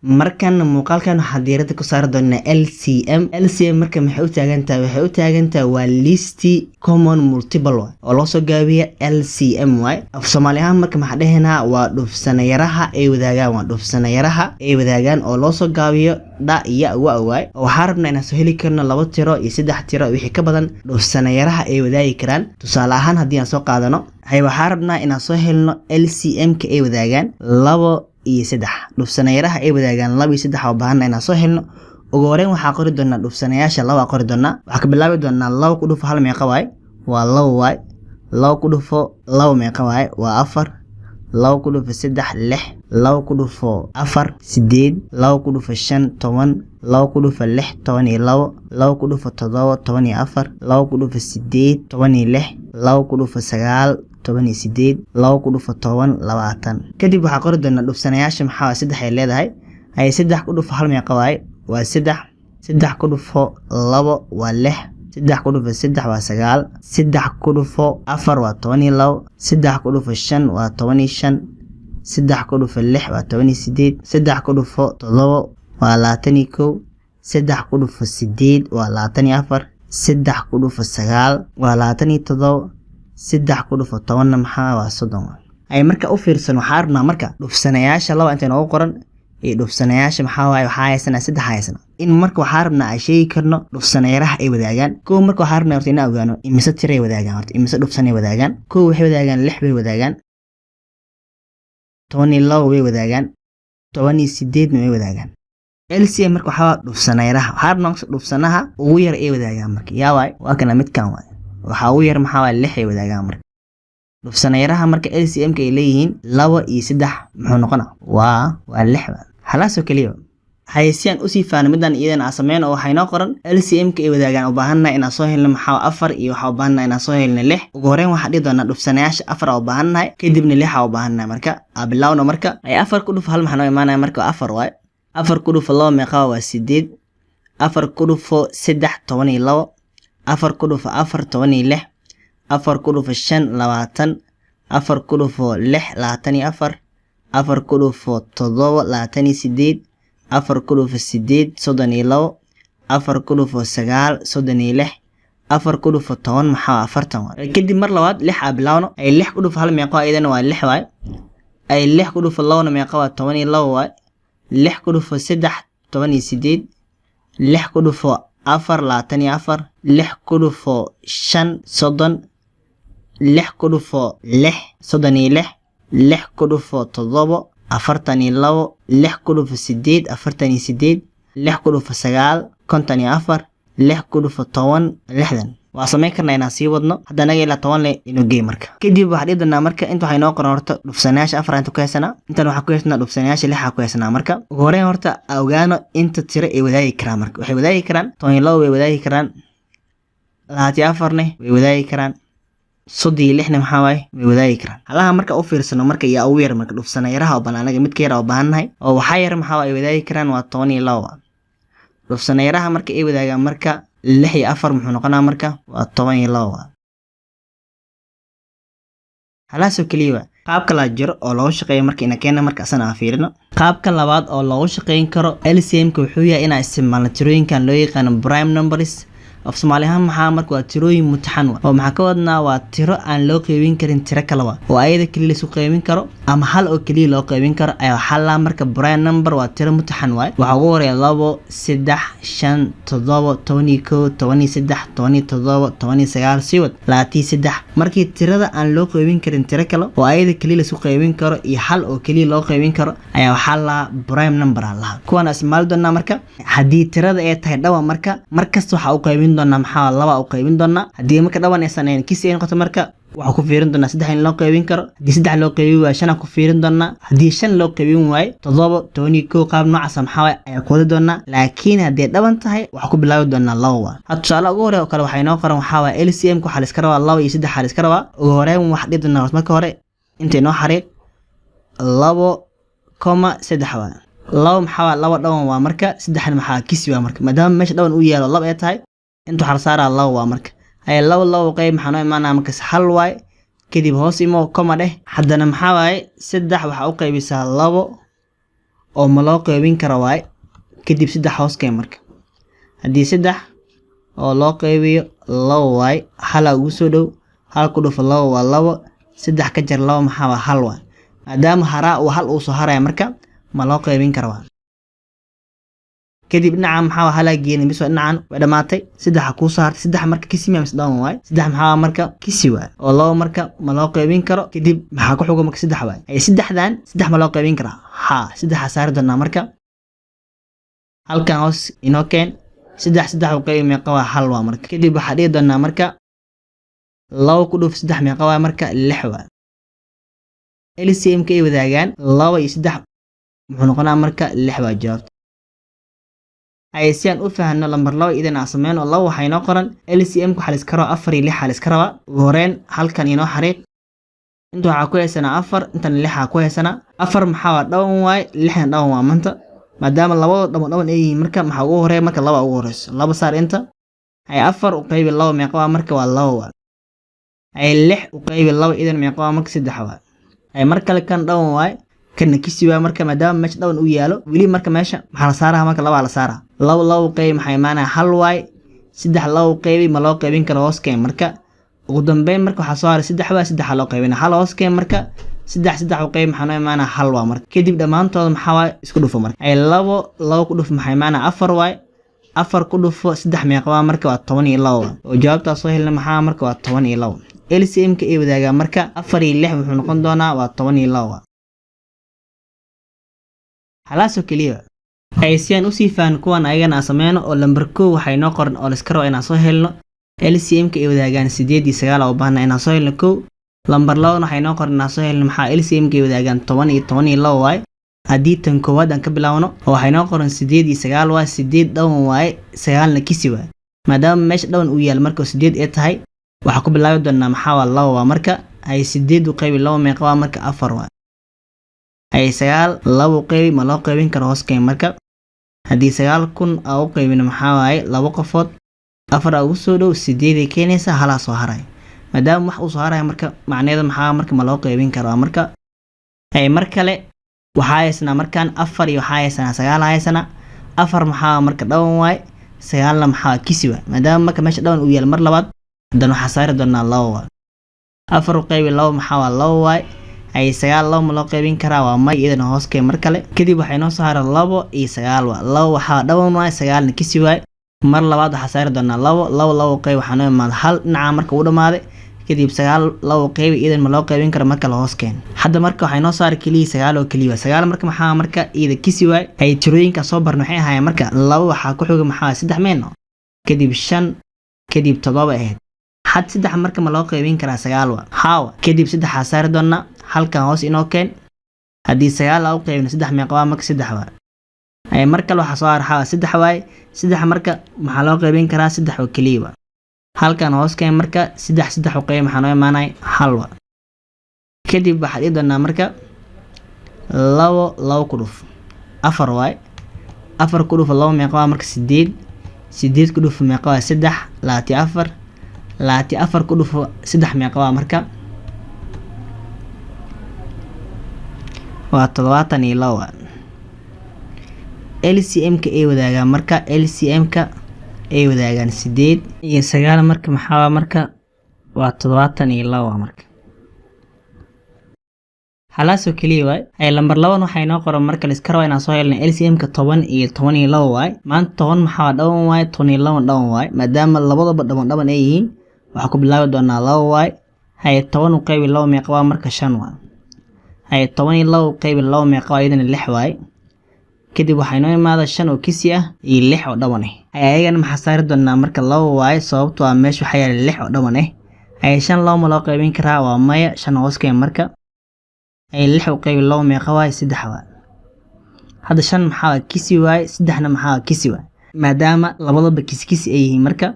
Markan muuqaalkan waxaa diiradda ku saari doonaa LCM. LCM marka maxay u taagan tahay? Waxay u taagan tahay waa least common multiple waay, oo loo soo gaabiya LCM waay. Af Soomaali ahaan marka maxaa dhehaynaa? Waa dhufsanayaraha ay wadaagaan, waa dhufsanayaraha ay wadaagaan oo loo soo gaabiyo dha ya wa waay. Waxaa rabnaa inaan soo heli karno laba tiro iyo saddex tiro wixii ka badan dhufsanayaraha ay wadaagi karaan. Tusaale ahaan, haddii aan soo qaadano hay, waxaa rabnaa inaan soo helno LCM-ka ay wadaagaan labo iyo saddex. Dhufsanayaraha ay wadaagaan labo iyo saddex oo baahana inaan soo helno. Ugu horeyn waxaa qori doonaa dhufsanayaasha. Laba qori doonaa. Waxaa ka bilaabi doonaa labo ku dhufo hal, meeqa waay? Waa labo waay. Labo ku dhufo labo, meeqa waay? Waa afar. Labo ku dhufo saddex, lix. Labo ku dhufo afar, sideed. Labo ku dhufo shan, 10. Labo ku dhufo lix, 12. Labo ku dhufo toddoba, 14. Labo ku dhufo sideed, 16. Labo ku dhufo sagaal, 18. Labo ku dhufo 10, 20. Kadib waxaa qori doonaa dhufsanayaasha. Maxaa? Saddex ay leedahay. Haye, saddex ku dhufo hal, meeqa waaye? Waa saddex. Saddex ku dhufo labo waa lix. Saddex ku dhufo saddex waa sagaal. Saddex ku dhufo afar waa 12. Saddex ku dhufo shan waa 15. Saddex ku dhufo lix waa 18. Saddex ku dhufo toddoba waa 21. Saddex ku dhufo sideed waa 24. Saddex ku dhufo sagaal waa 27. Saddex ku dhufo 10-na maxaa? Waa 30. Ay marka u fiirsan, waxaa rabnaa marka dhufsanayaasha laba intay noogu qoran iyo dhufsanayaasha maxaa waaye? Waxaa haysanaa saddex haysana. In marka waxaa rabnaa ay sheegi karno dhufsanayaraha ay wadaagaan. Kow, marka waxaa rabnaa horta inaan ogaano imise tiray wadaagaan, horta imise dhufsanay wadaagaan. Kow, waxay wadaagaan lix bay wadaagaan, 12 way wadaagaan, 18-na way wadaagaan. LCM marka waxaa dhufsanayaraha. Waxaa rabnaa dhufsanaha ugu yar ay wadaagaan. Marka yaa waay? Waa kana, midkan waay. Waxaa ugu yar maxaa waay? Lix ay wadaagaan. Marka dhufsanayaraha marka LCM-ka ay leeyihiin labo iyo saddex muxuu noqonaa? Waa lix halaasoo keliya. Haye, si aan usii faano midaan iyadan aan sameyn oo waxay noo qoran LCM-ka ay wadaagaan, u baahannahay inaan soo helno maxaa? Afar. Iyo waxaa u baahannahay inaan soo helno lix. Ugu horreyn waxaan dhihi doonaa dhufsanayaasha afar aa u baahannahay, kadibna lix aa u baahannahay. Marka aa bilaawno. Marka ay afar ku dhufo hal, maxaa noo imaanaya? Marka waa afar waay. Afar ku dhufo labo, meeqa? Waa sideed. Afar ku dhufo saddex, 12. Afar ku dhufo afar, 16. Afar ku dhufo shan, 20. Afar ku dhufo lix, 24. Afar ku dhufo toddoba, 28. Afar ku dhufo sideed, 32. Afar ku dhufo sagaal, 36. Afar ku dhufo 10, maxaa? 40 waay. Kadib mar labaad lix aa bilaawno. Ay lix ku dhufo hal, meeqa? Iyadana waa lix waay. Ay lix ku dhufo labona, meeqa? Waa 12 waay. Lix ku dhufo saddex, 18. Lix ku dhufo afar, 24. Lix ku dhufo shan, 30. Lix ku dhufo lix, 36. Lix ku dhufo toddobo, 42. Lix ku dhufo sideed, 48. Lix ku dhufo sagaal, 54. Lix ku dhufo 10, 60. Waa samayn karnaa inaan sii wadno hadda anaga ilaa 10 le inuu geey. Marka kadib waxaa dhihi doonaa, marka inta waxay noo qoran horta dhufsanayaasha afar inta ku haysanaa, intan waxaa ku haysanaa dhufsanayaasha lixaa ku haysanaa. Marka ugu horreyn horta ogaano inta tiro ay wadaagi karaan. Marka waxay wadaagi karaan 12 way wadaagi karaan, 24-ne way wadaagi karaan, 36-na maxaa waaye? Way wadaagi karaan. Halaha marka u fiirsano, marka yaa ugu yar? Marka dhufsanayaraha oo bannaan anaga midka yar oo baahannahay oo waxaa yar maxaa ay wadaagi karaan? Waa 12. Dhufsanayaraha marka ay wadaagaan marka lix iyo afar muxuu noqonaa? Marka waa 12. Halaasoo keliya. Qaabka laa jiro oo loogu shaqeeyo marka ina keena, marka asana aan fiirino. Qaabka labaad oo loogu shaqeyn karo LCM-ka wuxuu yahay inaan isticmaalno tirooyinkan loo yaqaano prime numbers. Af Soomaali ahaan maxaa marka? Waa tirooyin mutaxan wa oo maxaa ka wadnaa? Waa tiro aan loo qeybin karin tiro kale wa oo ayada keliya laisu qeybin karo ama hal oo keliya loo qeybin karo ayaa waxaa laa marka prime number. Waa tiro mutaxan waay. Waxaa ugu horeeya labo, saddex, shan, toddoba, 11, 13, 17, 19, sii wad, 23. Markii tirada aan loo qeybin karin tiro kale oo ayada keliya laisu qeybin karo iyo hal oo keliya loo qeybin karo ayaa waxaa lahaa prime number aa lahaa. Kuwaan isticmaali doonaa. Marka haddii tirada ay tahay dhawan, marka markasta waxaa u qeybin doonaa maxaa? Laba u qeybin doonaa. Haddii marka dhawan aysan ahayn, kisi ay noqoto, marka waxaa ku fiirin doonaa saddex in loo qeybin karo. Haddii saddex loo qeybin waayo, shan ku fiirin doonaa. Haddii shan loo qeybin waayo, toddoba, 11, qaab noocaasa maxaa waaye ayaa ku wadi doonaa. Laakiin haddii dhaban tahay, waxaa ku bilaabi doonaa laba. Waa had tusaale ugu hore oo kale waxay noo qoran waxaa waaye LCM waxaa la iska rabaa laba iyo saddex la iska rabaa. Ugu horeyn waxaa dhihi doonaa marka hore intay noo xariiq 2,3 waa. Labo maxaa waa? Laba dhawan waa. Marka saddexna maxaa? Kisi waa. Marka maadaama meesha dhawan uu yaalo laba ay tahay, inta waxaa la saaraa laba waa. Marka haye, labo labo qeyb maxaa noo imaanaya? Markas hal waay. Kadib hoos imo, comma dheh. Haddana maxaa waaye? Saddex waxaa u qaybisaa labo. oo ma loo qeybin karo waay. Kadib 3 hoos keen marka. Haddii 3 oo loo qeybiyo 2 waay, 1 ugu soo dhow, 1 ku dhufo 2 waa 2, 3 ka jar 2 maxaa waa 1 waay. Maadaama haraa uu 1 uu soo haraya marka ma loo qeybin karo waay. Kadib dhinaca maxaa waa 1 geeni bis, dhinacan way dhamaatay, 3 ku soo hartay. 3 marka kisi ma misdhawan waay. 3 maxaa waa marka kisi waay, oo 2 marka ma loo qeybin karo. Kadib maxaa ku xigo marka 3 waay. Ay 3dan 3 ma loo qeybin karaa? Haa, 3 saari doonaa marka. Halkan hoos inoo keen, 3 3 u qeybi meeqa waa? 1 waa marka. Kadib waxaa dhihi doonaa marka 2 ku dhuf 3 meeqa waa marka? 6 waa. LCM ka ay wadaagaan 2 iyo 3 muxuu noqonaa marka? 6 waa jawaabta. Ay si aan u fahanno lambar 2 idan aan sameyno, 2 waxaa inoo qoran LCM ku waxaa la iska rabaa 4 iyo 6 la iska rabaa. Ugu horreyn halkan inoo xariiq, inta waxaa ku haysanaa 4, intan 6 aa ku haysanaa. 4 maxaa waa dhawan waay, 6na dhawan waa manta. Maadaama labada dhawan dhawan ay yihiin marka maxaa ugu horeeya marka? 2 ugu horeyso, 2 saar inta. Ay 4 u qaybi 2 meeqa waa marka? Waa 2 waa. Ay 6 u qaybi 2 idan meeqa waa marka? 3 waa. Ay mar kale kan dhawan waay, kana kisi waay marka. Maadaama meesha dhawan uu yaalo weli marka meesha maxaa la saaraha marka? 2 la saaraa. 2 2 u qaybi maxaa imaanaya? 1 waay. 3 2 u qaybi ma loo qaybin karo, hoos keen marka. Ugu dambeyn marka waxaa soo haray 3 waa, 3 loo qaybina, 1 hoos keen marka. 3 3 u qaybi maxaa noo imaanaya? 1 waa marka. Kadib dhammaantooda maxaa waay? Isku dhufo marka. Ay 2 2 ku dhufo maxaa imaanaya? 4 waay. 4 ku dhufo 3 meeqa waa marka? Waa 12 waa. Oo jawaabtaa soo helna maxaa marka? Waa 12. LCM ka ay wadaagaan marka 4 iyo 6 wuxuu noqon doonaa waa 12 waa. Halaasoo keliya. Ay si aan usii fahan kuwan ayagana aan sameyno, oo lambar 1 waxaa inoo qoran oo la iska rabo inaan soo helno LCM ka ay wadaagaan 8 iyo 9 oo baahna inaan soo helno 1. Lambar 2 waxaa inoo qoran inaan soo helno maxaa LCM ka ay wadaagaan 10 iyo 12 waay. Haddii tan koowaad aan ka bilaawno, oo waxaa inoo qoran 8 iyo 9 waay, 8 dhawan waaye, 9na kisi waay. Maadaama meesha dhawan uu yaal marka 8 ay tahay, waxaa ku bilaabi doonaa maxaa waa? 2 waa marka. Ay 8 u qaybi 2 meeqa waa marka? 4 waa. Ay 9 2 u qaybi ma loo qaybin karo, hoos keen marka. Haddii 9,000 aa u qaybino maxaa waaye 2 qofood, 4 aa ugu soo dhow, 8 ay keenaysaa, halaa soo haray. Maadaama wax uu soo haraya marka macnaheedu maxaa marka? Ma loo qaybin karo marka. Ay mar kale waxaa haysanaa markaan 4 iyo waxaa haysanaa 9 haysanaa. 4 maxaa marka? Dhawan waay, 9na maxaa? Kisi waay. Maadaama marka meesha dhawan uu yaal, mar labaad haddana waxaa saari doonaa 2 waay. 4 u qaybi 2 maxaa waa? 2 waay. Ay 9 2 ma loo qaybin karaa? Waa may, iyadana hoos keen mar kale. Kadib waxay noo soo haray 2 iyo 9 waa. 2 waxaa dhawan waay, 9na kisi waay. Mar labaad waxaa saari doonaa 2. 2 2 qayb waxaa noo imaada 1, dhinaca marka uu dhamaaday. Kadib 9 2 qayb iyadan ma loo qaybin karo, marka la hoos keen. Hadda marka waxay noo saaray keliya 9 oo keliya waay. 9 marka maxaa marka? Iyada kisi waay. Ay tirooyinka soo barno waxay ahaayeen marka 2 waxaa ku xiga maxaa? 3 meeno, kadib 5, kadib 7 ahayd. Had 3 marka ma loo qaybin karaa 9 waa? Haawa. Kadib 3 saari doonaa, halkan hoos inoo keen. Haddii 9 aa u qaybino 3 meeqa waa marka? 3 waa. Ay mar kale waxaa soo haray 3 waay. 3 marka maxaa loo qaybin karaa? 3 oo keliya waa. Halkan hoos keen marka, 3 3 u qayb maxaa noo imaanay? 1 waa. Kadib waxaad dhihi doonaa marka 2 2 ku dhuf 4 waay. 4 ku dhuf 2 meeqa waa marka? 8. 8 ku dhuf meeqa waa? 3, 24. 24 ku dhufo 3 meeqa waa marka? Waa 72. LCM-ka ay wadaagaan marka, LCM-ka ay wadaagaan 8 iyo 9 marka maxaa waa marka? Waa 72 marka. Halaasoo keliya waay. Ay lambar 2 waxaa inoo qoran marka la iska rabo inaan soo helnay LCM-ka 10 iyo 12 waay. Maanta 10 maxaa waa? Dhawan waay, 12 dhawan waay. Maadaama labadaba dhawan dhawan ay yihiin, waxaa ku bilaabi doonaa 2 waay. Haye 10 u qaybi 2 meeqa waa marka? 5 waay. Haye 12 u qaybi 2 meeqa waa? Iyadana 6 waay. Kadib waxaa inoo imaada 5 oo kisi ah iyo 6 oo dhawan ah. Haye ayagana maxaa saari doonaa marka? 2 waay, sababtoo ah meesha waxaa yaala 6 oo dhawan ah. Haye 5 2 ma loo qaybin karaa? Waa maya. 5 hoos keen marka. Haye 6 u qaybi 2 meeqa waay? 3 waay. Hadda 5 maxaa waa? Kisi waay. 3na maxaa waa? Kisi waay. Maadaama labadaba kisi kisi ay yihiin marka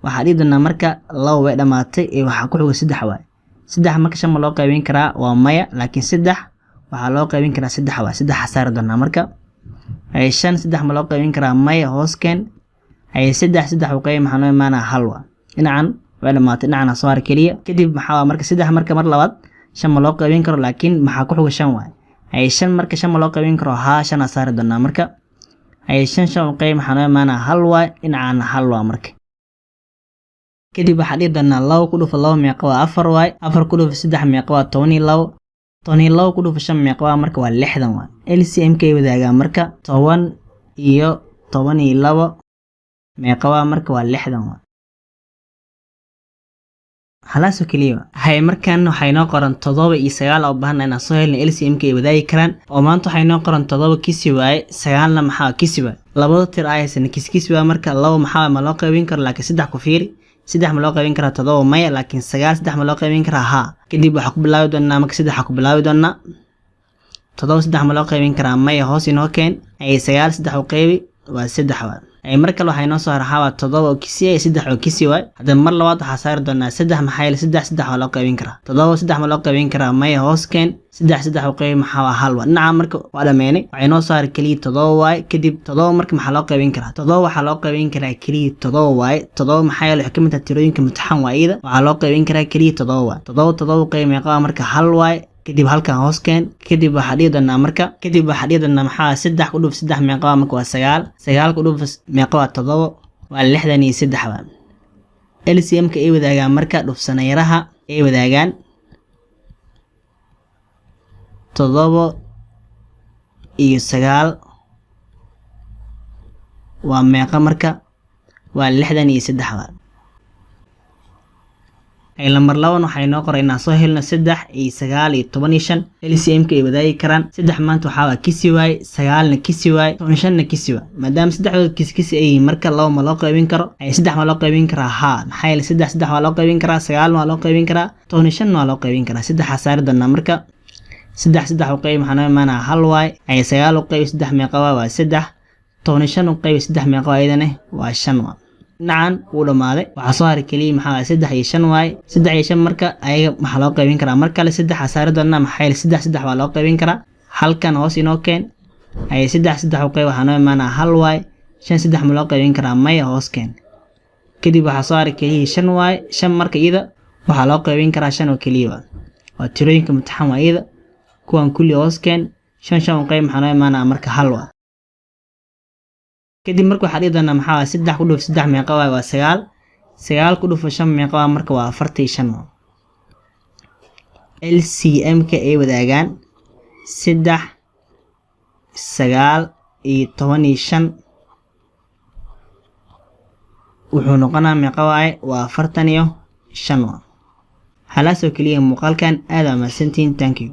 waxaa dhihi doonaa marka 2 way dhamaatay ee waxaa ku xiga 3 waay. 3 marka 5 ma loo qaybin karaa? Waa maya, laakiin 3 waxaa loo qaybin karaa 3 waay. 3 saari doonaa marka. Haye 5 3 ma loo qaybin karaa? Maya, hoos keen. Haye 3 3 u qaybi maxaa noo imaanaa? 1 waay. Dhinacan way dhamaatay, dhinacana soo har keliya. Kadib maxaa waa marka? 3 marka mar labaad 5 ma loo qaybin karo, laakiin maxaa ku xiga? 5 waay. Haye, shan marka shan ma loo qaybin karo? Haa, shan aa saari doonaa marka. Haye, shan shan u qayb maxaa noo imaanaa? Hal waay. Dhinacaana hal waa marka. Kadib waxaa dhihi doonaa labo ku dhufo labo meeqa waa? Afar waay. Afar ku dhufo saddex meeqa waa? 12. 12 ku dhufo shan meeqa waa marka? Waa 60 waay. LCM kay wadaagaan marka 10 iyo 12 meeqa waa marka? Waa 60 waay. Halaasoo keliya. Hay, markan waxaa inoo qoran todoba iyo sagaal oo baahana inaan soo helna LCM-ka ay wadaagi karaan. Oo maanta waxaa inoo qoran todoba kisi waaye, sagaalna maxaa? Kisi waaye. Labada tir ay haysana kiskisi waaye. Marka labo maxaa ma loo qaybin karo, laakiin saddex ku fiiri. Saddex ma loo qaybin karaa todoba? Maya. Laakiin sagaal saddex ma loo qaybin karaa? Haa. Kadib waxaa ku bilaabi doonaa marka saddexa ku bilaabi doonaa. Todoba saddex ma loo qaybin karaa? Maya, hoos inoo keen. Ay, sagaal saddex u qaybi, waa saddex waay. Ay, mar kale waxaa inoo soo harxaa waa todoba oo kisi ay saddex oo kisi waay. Haddana mar labaad waxaa saari doonaa saddex, maxaa yeele saddex saddex waa loo qaybin karaa. Todoba saddex ma loo qaybin karaa? Maya, hoos keen. Saddex saddex u qaybi maxaa waa? Hal waa. Dhinaca marka waa dhameynay. Waxaa inoo soo haray keliya todoba waay. Kadib todoba marka maxaa loo qaybin karaa? Todoba waxaa loo qaybin karaa keliya todoba waay. Todoba maxaa yeele waxay ka mid tahay tirooyinka mutaxan waa iyada. Waxaa loo qaybin karaa keliya todoba waay. Todoba todoba u qaybi meeqa waa marka? Hal waay. Kadib halkan hoos keen. Kadib waxaa dhihi doonaa marka, kadib waxaa dhihi doonaa maxaa? Saddex ku dhuf saddex meeqa waa marka? Waa sagaal. Sagaal ku dhuf meeqa waa? Todoba waa. 63 waa LCM-ka ay wadaagaan marka dhufsanayaraha ay wadaagaan todoba iyo sagaal waa meeqa marka? Waa 63 waa. Lambar laban waxaa inoo qoray inaan soo helno saddex iyo sagaal iyo 15 LCM-ka ay wadaagi karaan. Saddex maanta waxaa waa kisi waaye, sagaalna kisi waaye, 15na kisi waaye. Maadaama saddexdood kisi kisi ay yihiin, marka laba ma loo qaybin karo. Ay, saddex ma loo qaybin karaa? Haa, maxaa yeele saddex saddex waa loo qaybin karaa, sagaalna waa loo qaybin karaa, 15na waa loo qaybin karaa. Saddexaa saari doonaa marka. Saddex saddex u qayb maxaa noo imaanaa? Hal waay. Ay, sagaal u qayb saddex meeqa waay? Waa saddex. 15 u qayb saddex meeqa waa iyadane? Waa shan waa. Dhinacan wuu dhamaaday. Waxaa soo haray keliya maxaa waaye? Saddex iyo shan waaye. Saddex iyo shan marka ayaga maxaa loo qaybin karaa? Mar kale saddex saari doonaa, maxaa yeele saddex saddex waa loo qaybin karaa. Halkan hoos inoo keen. Ay, saddex saddex u qayb waxaa noo imaanaa? Hal waay. Shan saddex ma loo qaybin karaa? Maya, hoos keen. Kadib waxaa soo haray keliya shan waaye. Shan marka iyada waxaa loo qaybin karaa shan oo keliya waa. Waa tirooyinka mutaxan waa iyada. Kuwan kulli hoos keen. Shan shan u qayb maxaa noo imaanaa marka? Hal waa. Kadib marka waxaa dhihi doonaa maxaa waay? Saddex ku dhuf saddex meeqa waay? Waa sagaal. Sagaal ku dhufo shan meeqa waa marka? Waa 45. LCM-ka ay wadaagaan saddex, sagaal iyo 15 wuxuu noqonaa meeqa waaye? Waa 45 waa. Halaasoo keliya muuqaalkan. Aad aa mahadsantihiin. Thank you.